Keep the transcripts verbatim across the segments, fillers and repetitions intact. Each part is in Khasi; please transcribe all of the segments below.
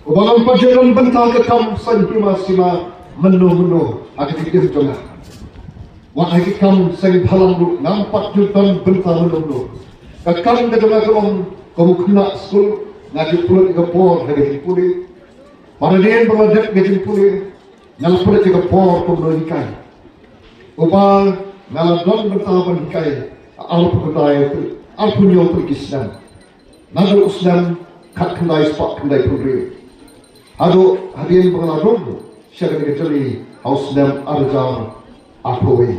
Uba ngam pat ju don bynta ka kam saiñ hima sima mynno mynno ha ka jingim jong nga. Wat ha ki kam saiñ bhalang ruh ngam pat ju don bynta mynno mynno. Ka kam ka jong nga ka long kum u khynnah skul, nga ju pynlut ïa ka por ha ka jingpule. Bad hadien ba nga dep ka jingpule, nga la pynlut ïa ka por kum u nonghikai. Uba nga la don bynta ban hikai ha arphew khyndai, arphew hynñiew tylli ki snem. Naduh u snem khatkhyndai spah khyndai phew hynriew haduh hadien ba nga la rung sha kane ka jylli ha u snem ar hajar arphew wei.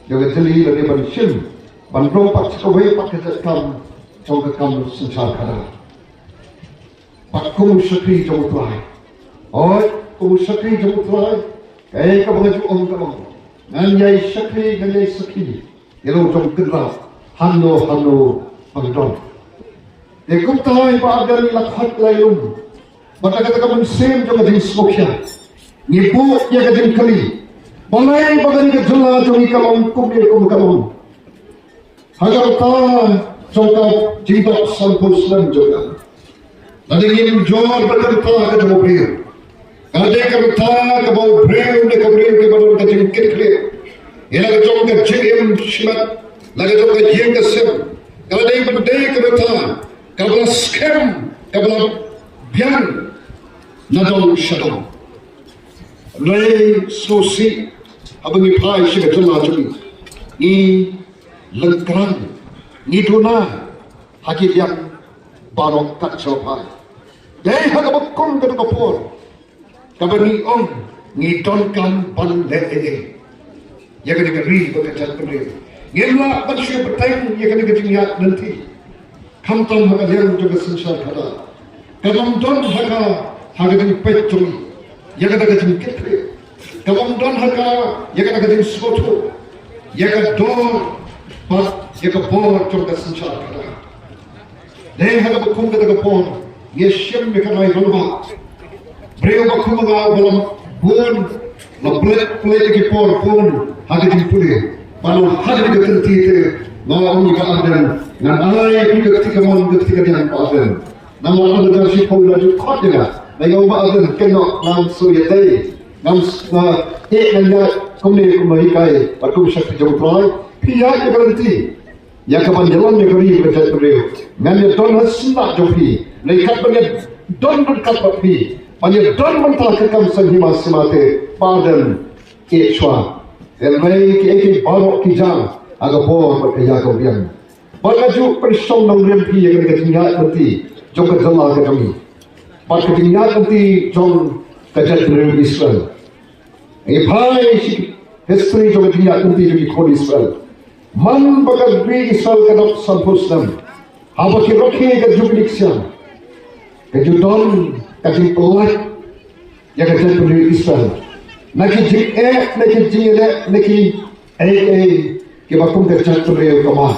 Ïa ka jylli la dei ban shim ban rung pat sha kawei pat ka jait kam jong ka kam synshar khadar. Bad kum u shakri jong U Trai, hooid, kum u shakri jong U Trai, kaei kaba nga ju ong ka long, ngan ïai shakri, ngan ïai sakhi ïa la u jong u kynrad hangno hangno ba nga don. Te kumta i Bah Ardent, la khot la ïalum bad da kata ka mynsiem jong ka jingsngewkhia ngi buh ïa ka jingkylli, balei ba kane ka jylla jong ngi ka long kumne kum ka long. Ha ka rta jong ka jingdap sanphew snem jong ka, lada ngim jur bad ka rta ka jong u briew, ka dei ka rta kaba u briew ne ka briew kiba don ka jingkitkhlieh ïa la ka jong ka jingim shimet, la ka jong ka ïing ka sem, ka la dei ban dei ka rta kaba la skhem, kaba la biang na dong sha dong. Hynrei sngewsih, haba ngi phai sha ka jylla jong ngi, ngi lyngkrang, ngi duna ha ki liang baroh kat shaba phai. Dei ha kaba kum kata ka por kaba ngi ong ngi donkam ban leh ei ei ïa kane ka ri bad ka jaitbynriew. Ngim lah ban shu bteng ïa kane ka jingïaid lynti. Khamtam ha ka liang jong ka synshar khadar, ka bym don ha ka, ha ka jingpeit jong ngi ïa kata ka jingkitkhlieh, ka bym don ha ka, ïa kata ka jingsngewthuh ïa ka dor bad ïa ka bor jong ka synshar khadar. Dei ha kaba kum kata ka por ngi shim ïa ka rai rangbah. Briew ba kum nga ba la bun, la pynleit pynleit ïa ki por bun ha ka jingpule. Ba la ha ka jingkynti te nga ong ïa Bah Ardent, ngan ai ïa ka kti kamon ka kti kadiang Bah Ardent. Namar ar hajar shiphew la ju khot ïa nga, la ong Bah Ardent, kynnoh, ngam shu ïadei, ngam shu ïa, ngan ïaid kumne kum u hikai bad kum u shakri jong U Trai. Phi ïaid ïa ka lynti ïa kaban ïalam ïa ka ri bad ka jaitbynriew. Ngan ïadon ha syndah jong phi, ne katba ngan don ryngkat bad phi ban ïadon bynta ka kam saiñ hima sima te, Bah Ardent, ïeh shuwa. Hynrei kiei kiei baroh ki jia ha ka bor bad ka ïa ka riam. Bad nga ju pynshong nongrim phi ïa kane ka jingïaid lynti jong ka jylla ka jong ngi bad ka jingïaid lynti jong ka jaitbynriew Israel. Ngi phai sha history jong ka jingïaid lynti jong ki khun Israel. Man ba ka ri Israel ka dap sanphew snem, haba ki rakhe ka Jubili Ksiang, ka ju don ka jingpynlait ïa ka jaitbynriew Israel na ki jingeh, na ki jingïaleh, na kiei kiei kiba kum ka jaitbynriew ka mad.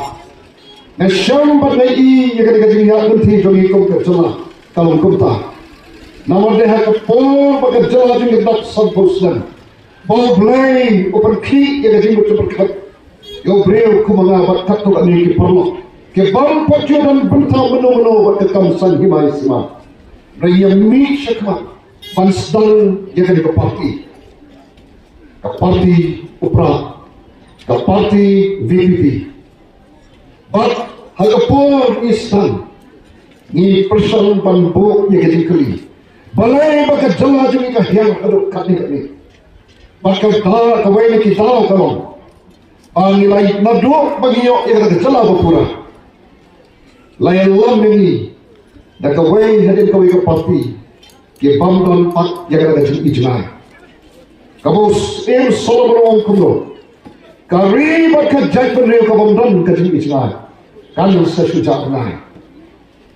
Nga shem bad nga ïohi ïa kane ka jingïaid lynti jong ngi kum ka jylla ka long kumta. Namar dei ha ka por ba ka jylla jong ngi dap sanphew snem ba U Blei u pynkhih ïa ka jingmut jingpyrkhat ïa u briew kum nga bad katto katne ki paralok ki bym pat ju don bynta mynno mynno bad ka kam saiñ hima sima. Hynrei ngi ïa mih shakhmat ban sdang ïa kane ka party, ka party U Prah, ka party V P P. Bad ha ka por ngi sdang, ngi pyrshang ban buh ïa ka jingkylli, balei ba ka jylla jong ngi ka hiar haduh katne katne. Bad ka daw, kawei na ki daw ka long ba ngi la, naduh ba ngi ïoh ïa ka jylla ba pura, la ïalam ïa ngi da kawei hadien kawei ka party ki bym don pat ïa kata ka jingïohi jngai. Kaba u Syiem Solomon u ong kumno? Ka ri bad ka jaitbynriew ka bym don ka jingïohi jngai kan sa shu jah bnai.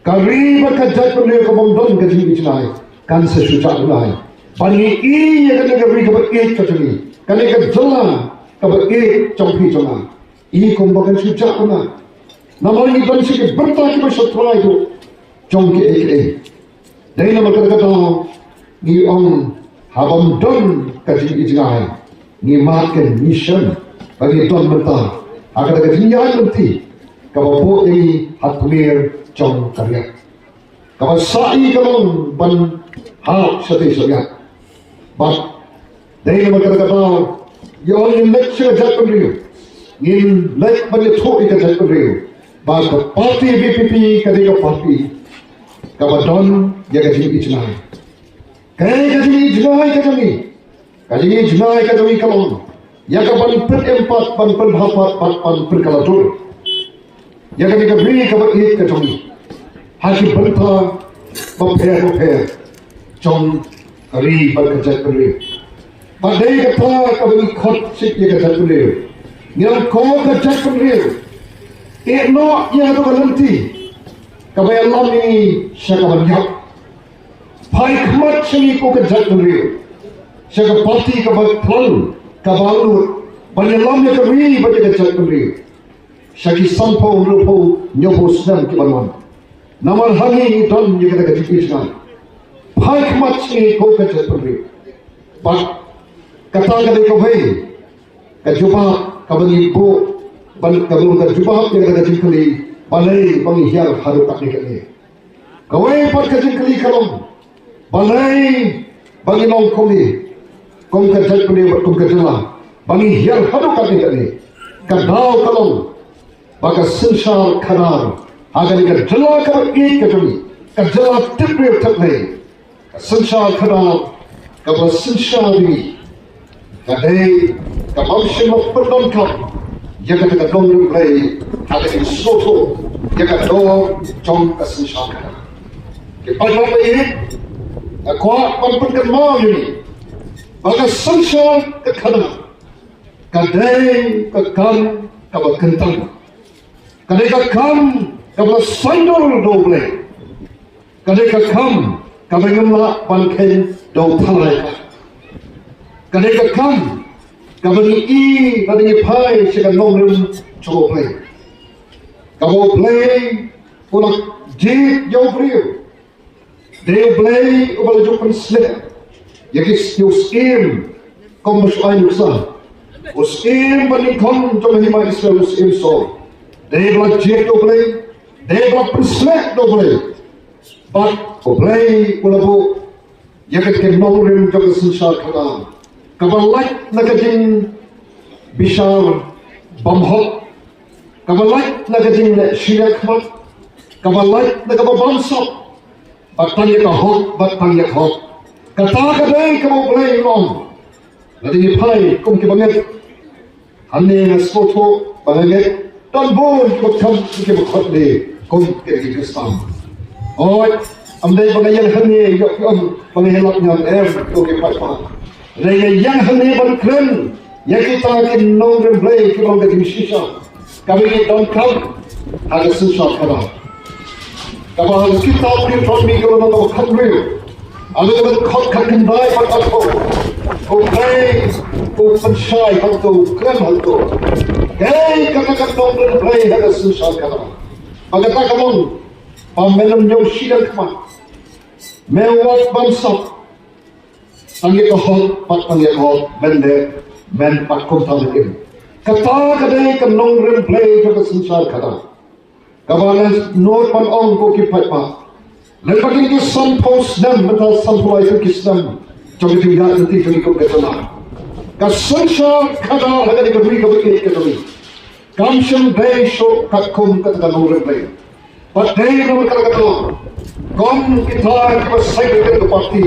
Ka ri bad ka jaitbynriew ka bym don ka jingïohi jngai kan sa shu jah bnai. Ba ngi ïohi ïa kane ka ri kaba ïeit ka jong ngi, kane ka jylla kaba ïeit jong phi jong nga. I kumba kan shu jah bnai. Namar ngi don sha ki bynta kiba sha trai jong kiei kiei. Dei namar kata ka daw ngi ong, ha bym don ka jingïohi jngai, ngi mad keiñ, ngi shem ba ngi don mynta ha kata ka jingïaid lynti kaba buh ïa ngi ha tmier jong ka riat. Kaba shisha ka long ban Aw, shatei sha ïa. Bad dei namar kata ka daw, ïa, ngin leit sha ka jaitbynriew, ngin leit ban ïathuh ïa ka jaitbynriew ba ka party V P P ka dei ka party kaba don ïa ka jingïohi jngai. Kaei ka jingïohi jngai ka jong ngi? Ka jingïohi jngai ka jong ngi ka long ïa ka ban pynïeng pat, ban pynbha pat, ban, ban pynkylla dur ïa kane ka ri kaba ïeit ka jong ngi ha ki bynta bapher bapher jong ka ri bad ka jaitbynriew. Bad dei kata kaba ngi khot sha ïa ka jaitbynriew. Ngi ong ko ka jaitbynriew, ïeh noh ïa kata ka lynti kaba ïalam ïa ngi sha ka ban ïap. Phai khmat sha ngi ko ka jaitbynriew, sha ka party kaba khlaiñ, kaba angnud ban ïalam ïa ka ri bad ïa ka jaitbynriew sha ki sanphew, hynriewphew, hynñiewphew snem ki ban wan. Namar ha ngi ngi don ïa kata ka jingïohi jngai. Phai khmat sha ngi ko ka jaitbynriew. Bad kata ka dei kawei ka jubab kaba ngi buh, ban, kaba long ka jubab ïa kata ka jingkylli, balei ba ngi hiar haduh katne katne. Kawei pat ka jingkylli ka long, balei ba ngi long kumne, kum ka jaitbynriew bad kum ka jylla, ba ngi hiar haduh katne katne. Ka daw ka long ba ka synshar khadar ha kane ka jylla kaba ïeit ka jong ngi, ka jylla tip briew tip Blei, ka synshar khadar kaba synshar ïa ngi, ka dei kaba ym shym la pyndonkam ïa kata ka nongrim Blei ha ka jingsngewthuh ïa ka daw jong ka synshar khadar. Ki paidbah ba ïeit, nga kwah ban pynkynmaw ïa ngi ba ka synshar ka khadar ka dei ka kam kaba kyntang. Ka dei ka kam kaba la saiñdur da U Blei. Ka dei ka kam kaba ngim lah ban kheiñ da u thalai ka. Ka dei ka kam kaba ngi i lada ngi phai sha ka nongrim jong U Blei. Kaba U Blei u la jied ïa u briew. Dei U Blei uba la ju pynshlur ïa ki, ïa u syiem, kum ba shu ai nuksa. U syiem banyngkong jong ka hima Israel, u syiem Saul. Dei ba la jied da U Blei, dei ba la pynshlur da U Blei. Bad U Blei u la buh ïa ka, ka nongrim jong ka synshar khadar, kaba lait na ka jingbishar bymhok, kaba lait na ka jingleh shiliang khmat, kaba lait na kaba bamsap, bad tang ïa ka hok, bad tang ïa ka hok. Kata ka dei kaba U Blei u ong. Lada ngi phai kum ki bangeit, hangne nga sngewthuh ba nga ngeit don bun kiba kham, kiba khot lei kum ki, ki Khristan. Hooid, ym dei ba nga ïeng hangne ïoh, ïoh ba nga ïalap ñiam, em, ko ki paidbah. Hynrei nga ïeng hangne ban kren ïa kita ki nongrim Blei kiba long ka jingshisha kaba ngi donkam ha ka synshar khadar. Kaba ha ka kitab Deuteronomi kaba long kaba khathynriew, ha ka dkhot khatkhyndai bad khathynriew, U Blei u pynshai hangto, u kren hangto. Kaei kata ka nongrim Blei ha ka synshar khadar? Ba kata ka long ba men ym ñiew shiliang khmat, me wat bamsap. Tang ïa ka hok, bad tang ïa ka hok, men leh, men pat kumta men im. Kata ka dei ka nongrim Blei jong ka synshar khadar, kaba nga nud ban ong, ko ki paidbah, lada kine ki sanphew snem, mynta sanphew lai tylli ki snem jong ka jingïaid lynti jong ngi kum ka jylla, ka synshar khadar ha kane ka ri kaba ïeit ka jong ngi kam shym dei shuh katkum kata ka nongrim Blei. Bad dei namar kata ka daw, kum kita kiba seng ka party,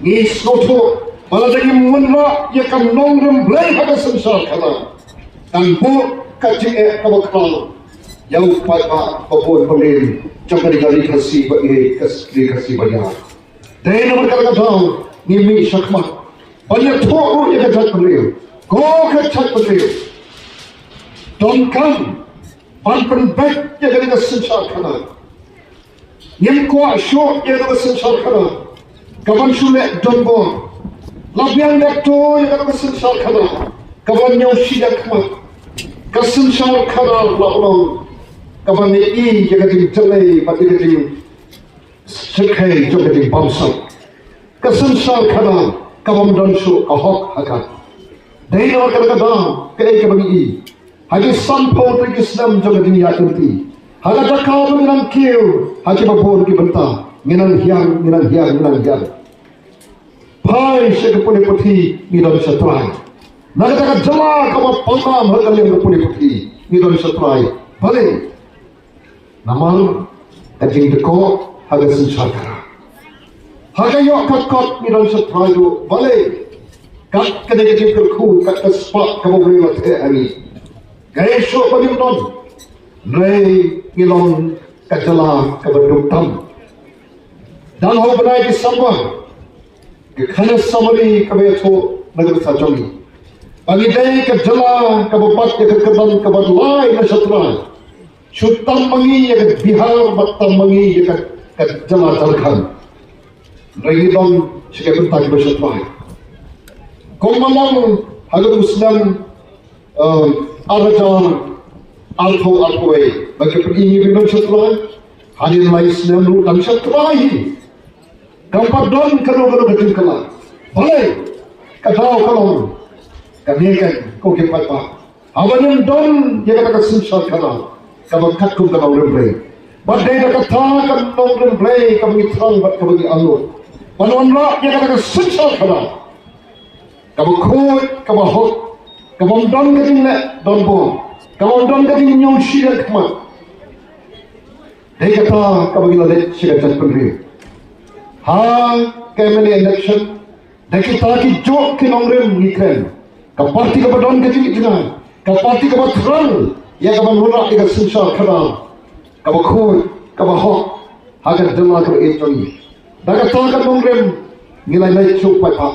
ngi sngewthuh ba lada ngim wanrah ïa ka nongrim Blei ha ka synshar khadar, kan buh ka jingeh kaba khraw ïa u paidbah ba bun ba lin jong kane ka ri Khasi ba ïeit, ka ri Khasi ba ïar. Dei namar kata ka daw ngi mih shakhmat ban ïathuh ruh ïa ka jaitbynriew, ko ka jaitbynriew, donkam ban pynbeit ïa kane ka synshar khadar. Ngim kwah shuh ïa kane ka synshar khadar kaban shu leh donbor. La biang ïa kato, ïa kane ka synshar khadar kaban ñiew shiliang khmat. Ka synshar khadar la long kaban ïohi ïa ka jingjlei bad ïa ka jing shyrkhei jong ka jingbamsap. Ka synshar khadar ka bym don shuh ka hok ha ka. Dei namar kata ka daw kaei kaba ngi i ha ki sanphew tylli ki snem jong ka jingïaid lynti, ha ka jaka ba ngi nang kiew ha kiba bun ki bynta, ngi nang hiar, ngi nang hiar, ngi nang hiar. phai sha ka pule puthi, ngi don sha trai. Na kata ka jylla kaba pawnam ha ka liang ka pule puthi, ngi don sha trai. Balei? Namar ka jingdkoh ha ka synshar khadar, ha ka ïoh ka kot, ngi don sha trai ruh. Balei? Kat kane ka jingkyrkhu, kat ka spah kaba U Blei u la theh ha ngi, ka ïoh shuh ba ngim don. Hynrei ngi long ka jylla kaba duk tam. Dang ha u bnai December, ka khana summary kaba ïathuh na ka bynta jong ngi, ba ngi dei ka jylla kaba bat ïa ka kyrdan kaba lai na sha trai. Shu tam ma ngi ïa ka Bihar, bad tam ma ngi ïa ka, ka jylla Jharkhand. Hynrei ngi don sha ka bynta kaba sha trai. Kumba long ha ka snem, um, ar hajar arphew arphew wei, ba ka pyni ngi ba ngi don sha trai. Hadien lai snem ruh dang sha trai hi. Kam pat don kano kano ka jingkylla. Balei? Ka daw ka long kane, ko ki paidbah, haba ngim don ïa kata ka synshar khadar kaba katkum ka nongrim Blei, ba dei da kata ka nongrim Blei kaba ngi thrang bad kaba ngi angnud ban wanrah ïa kata ka synshar khadar kaba khuid, kaba hok, kaba ym don ka jingleh donbor, kaba ym don ka jingñiewshiah khmat. Dei kata kaba ngi la leit sha ka jaitbynriew ha ka M L A election. Da kita kijuh ki nongrim ngi kren, ka parti kaba don ka jingïeit jingaiñ, ka parti kaba thrang ïa kaban wanrah ïa ka synshar khadar kaba khuid, kaba hok ha ka jylla kaba ïeit jong ngi. Da kata ka nongrim ngi la leit sha u paidbah,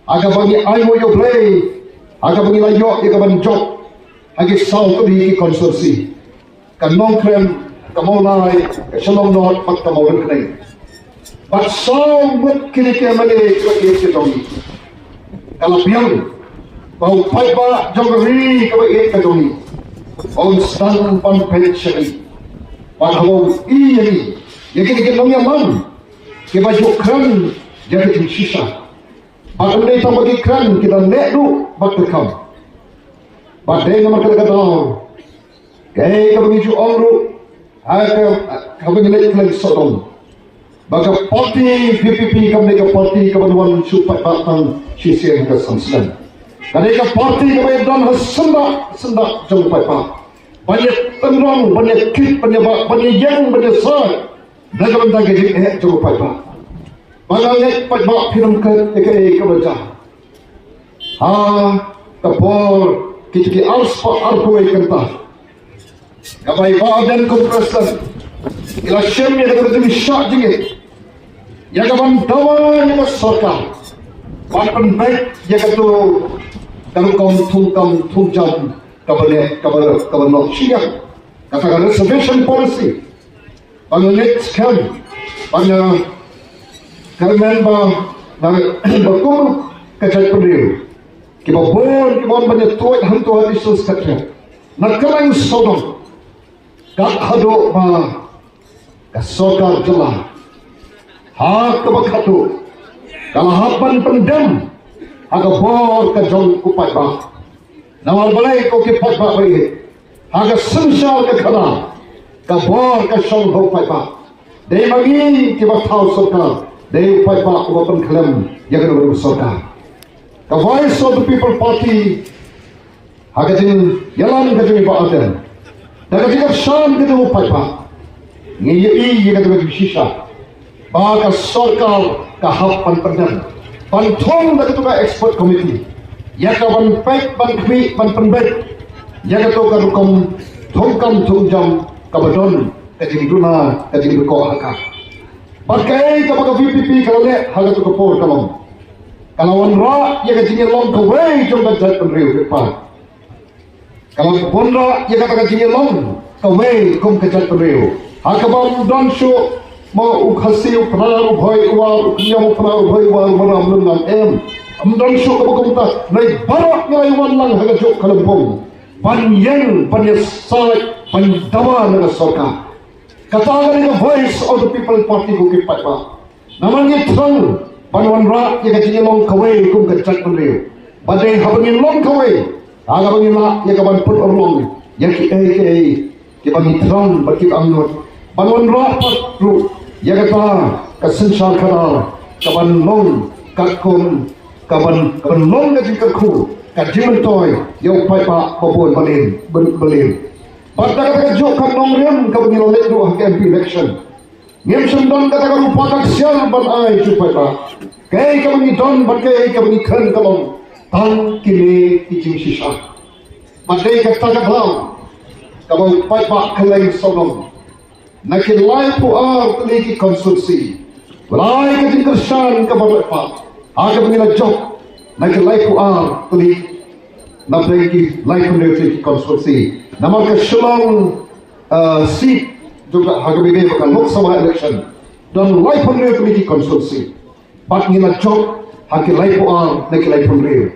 ha kaba ngi ainguh ïa U Blei, ha kaba ngi la ïoh ïa kaban jop ha ki saw tylli ki constituency, ka Nongkrem, ka Mawlai, ka Shillong North bad ka Mawryngkneng. Bad saw ngut kine ki M L A kiba ïeit ka jong ngi. Ka la biang ba u paidbah jong ka ri kaba ïeit ka jong ngi un sdang ban peit sha ngi, bad haba u i ïa ngi, ïa kine ki nongïalam kiba ju kren ïa ka jingshisha. Bad ym dei tang ba ki kren, ki da leh ruh bad ka kam. Bad dei namar kata ka daw, kaei kaba ngi ju ong ruh ha ka, kaba ngi leit kylleng sawdong, ba ka parti V P P kam dei ka parti kaban wan sha u paidbah tang shisien ha ka san snem. Ka dei ka parti kaba ïadon ha syndah syndah jong u paidbah, ban ïatynrong, ban ïakit, ban ïabah, ban ïaïeng, ban ïasaid na ka bynta ka jingeh jong u paidbah. Ba nga ngeit paidbah phin ym klet ïa kaei kaba jia. Ha ka por kito ki arspah arphew wei kynta, kaba i Bah Ardent kum u president, i la shim ïa kata ka jingshah jingit ïa kaban dawa ïa ka sorkar ban pynbeit ïa kato ka rukom thungkam thungjam kaba leh, kaba, kaba noh shiliang, kata ka reservation policy. Ba nga ngeit skhem ba nga kyrmen ba, ba, ba kum ka jaitbynriew kiba bun, kiba bun ban ïatuid hangto ha District Secretariat na kylleng sawdong, ka haduh ba ka sorkar jylla ha kaba khadduh ka la hap ban pyndem ha ka bor ka jong u paidbah. Namar balei, ko ki paidbah ba ïeit, ha ka synshar ka khadar ka bor ka shong ha u paidbah. Dei ma ngi kiba thaw sorkar, dei u paidbah uba pynkhlem ïa kane ka sorkar. Ka Voice of the People Party, ha ka jingïalam ka jong i Bah Ardent, da ka jingkyrshan ka jong u paidbah, ngi ïohi ïa kata ka jingshisha ba ka sorkar ka hap ban pyndem, ban thung da kato ka expert committee ïa kaban peit, ban khmih, ban pynbeit ïa kato ka rukom thungkam thungjam kaba don ka jingduna, ka jingdkoh ha ka. Bad kaei kaba ka V P P ka la leh ha kato ka por ka long, ka la wanrah ïa ka jingïalong kawei jong ka jaitbynriew, rit paid. Ka la wanrah ïa kata ka jingïalong kawei kum ka jaitbynriew, ha kaba ym don shuh mo u Khasi, u Pnar, u Bhoi, u War, u Khynñiam, u Pnar, u Bhoi, u War, u Maram, u Lyngngam, em. Ym don shuh kaba kumta. Hynrei baroh ngi la ïawan lang ha kajuh ka lympung ban ïeng, ban ïasaid, ban dawa na ka sorkar. Kata ka dei ka Voice of the People Party, ko ki paidbah. Namar ngi thrang ban wanrah ïa ka jingïalong kawei kum ka jaitbynriew, ba dei haba ngi long kawei, ha kaba ngi lah ïa kaban pynurlong ïa kiei kiei kiba ngi thrang bad kiba angnud, ban wanrah pat ruh ïa kata ka synshar khadar kaban long katkum ka ban, ka ban long ka jingkyrkhu, ka jingmyntoi ïa u paidbah ba bun ba lin, ba lin. Bad da kata ka juk ka nongrim kaba ngi la leit ruh ha ka M P election, ngim shym don kata ka rupa ka ksiar ban ai sha u paidbah. Kaei kaba ngi don bad kaei kaba ngi kren ka long tang kine ki jingshisha. Bad dei kata ka daw kaba u paidbah ka leng sawdong na ki laiphew ar tylli ki constituency. Wat ai ka jingkyrshan kaba rit pat ha kaba ngi la jop na ki laiphew ar tylli, na pdeng ki laiphew hynriew tylli ki constituency. Namar ka Shillong, uh, seat jong ka, ha kaba ïadei bad ka Lok Sabha election, don laiphew hynriew tylli ki constituency. Bad ngi la jop ha ki laiphew ar na ki laiphew hynriew.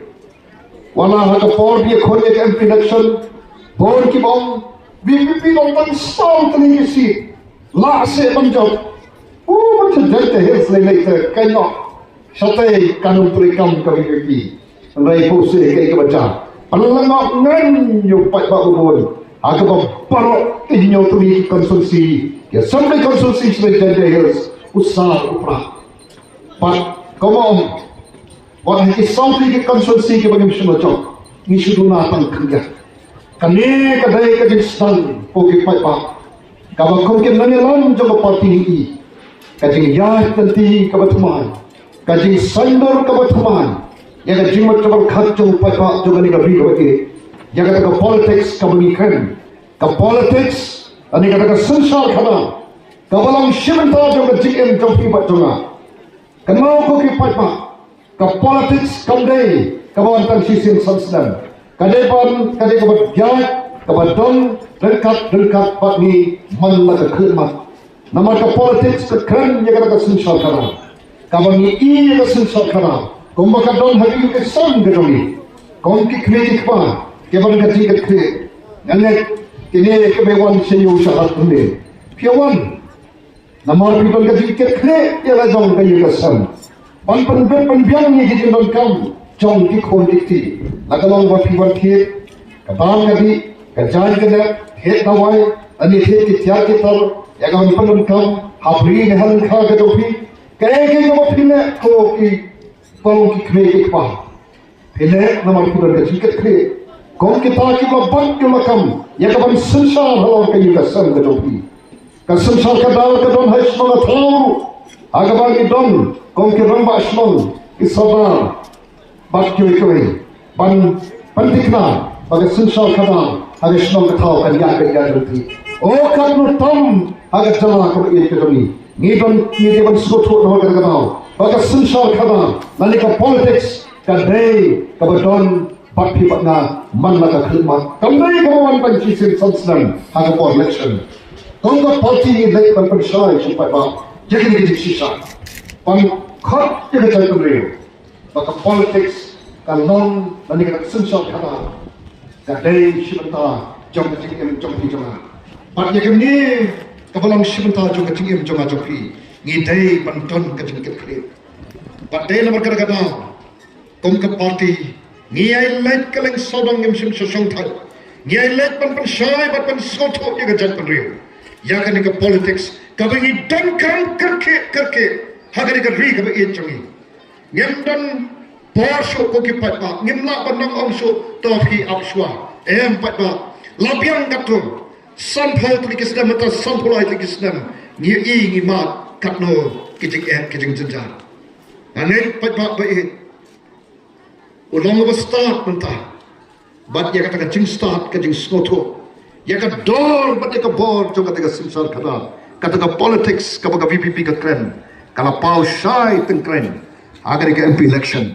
Wat la ha ka por ba ïakhun ïa ka M P election, bun kiba ong VPP don tang saw tylli ki seat, lah seh ban jop. U, ban sdang te hil slei lei te, ka noh. Shatei ka nongtrei kam ka VPP. Hynrei phu seh kaei kaba jia. Pynlyngngoh ngan ïa u paidbah ba bun ha kaba baroh ki hynñiew tylli ki constituency, ki assembly constituency sha Jaintia Hills, u sar u prah. Bad kumba ong, wat ha ki saw tylli ki constituency kiba ngim shym la jop, ngi shu duna tang khyndiat. Kane ka dei ka jingsdang ko ki paidbah, kaba kum ki nongïalam jong ka party ngi i ka jingïaid lynti kaba thymmai, ka jingsaiñdur kaba thymmai ïa ka jingmut jingpyrkhat jong u paidbah jong kane ka ri kaba ïeit. Ïa kata ka politics kaba ngi kren, ka politics lane kata ka synshar khadar kaba long shi bynta jong ka jingim jong phi bad jong nga. Kynmaw ko ki paidbah, ka politics kam dei kaba wan tang shisien san snem. Ka dei ban, ka dei kaba ïaid, kaba don ryngkat ryngkat bad ngi man la ka khlieh mat. Namar ka politics ka kren ïa kata ka synshar khadar. Kaba ngi i ïa ka synshar khadar kumba ka don ha ki ïing ki sem ka jong ngi, kum ki kmie ki kpa kiba don ka jingkitkhlieh. Nga ngeit kine kiba wan sha ïew sha hat kumne, phi wan namar phi don ka jingkitkhlieh ïa la jong ka ïing ka sem ban pynbit pynbiang ïa ki jingdonkam jong ki khun ki kti. La ka long ba phi wan thied ka bam ka dih, ka jaiñ ka nep, thied dawai, lane thied ki tiar ki tar ïa ka ban pyndonkam ha bri ne ha lyngkha ka jong phi. Kaei kaei kaba phi leh ko ki kong ki kmie ki kpa, phi leh namar phi don ka jingkitkhlieh. Kum kita kiba bat ïa la kam ïa ka ban synshar halor ka ïing ka sem ka jong phi. Ka synshar khadar ka don ha shnong ha thaw ruh, ha kaba ngi don kum ki rangbah shnong, ki sordar bad kiwei kiwei ban pynthikna ba ka synshar khadar ha ka shnong ka thaw kan ïaid kan ïaid ryntih. O katno tam ha ka jylla kaba ïeit ka jong ngi, ngi don, ngi dei ban sngewthuh na kata ka daw ba ka synshar khadar lane ka politics ka dei kaba don bad phi bad nga man la ka khlieh mat. Kam dei kaba wan tang shisien san snem ha ka por election. Kum ka party ngi leit ban pynshai sha u paidbah ïa kine ki jingshisha, ban khot ïa ka jaitbynriew ba ka politics ka long lane ka synshar khadar ka dei shi bynta jong ka jingim jong phi jong nga. Bad ïa kane kaba long shi bynta jong ka jingim jong nga jong phi, ngi dei ban don ka jingkitkhlieh. Bad dei namar kata ka daw kum ka party ngi ïai leit kylleng sawdong, ngim shym shu shongthait. Ngi ïai leit ban pynshai bad ban sngewthuh ïa ka jaitbynriew ïa kane ka politics kaba ngi donkam kyrkieh kyrkieh ha kane ka ri kaba ïeit jong ngi. Ngim don por shuh ko ki paidbah, ngim lah ban nang ong shuh to phi ap shuwa. Em paidbah, la biang katto, sanphew tylli ki snem mynta, sanphew lai tylli ki snem, ngi i ngi mad katno ki jingeh ki jingjynjar. Nga ngeit paidbah ba ïeit, u long uba stad mynta bad ïa kata ka jingstad ka jingsngewthuh ïa ka dor bad ïa ka bor jong kata ka synshar khadar, kata ka politics kaba ka VPP ka kren, ka la paw shai tyngkren ha kane ka MP election.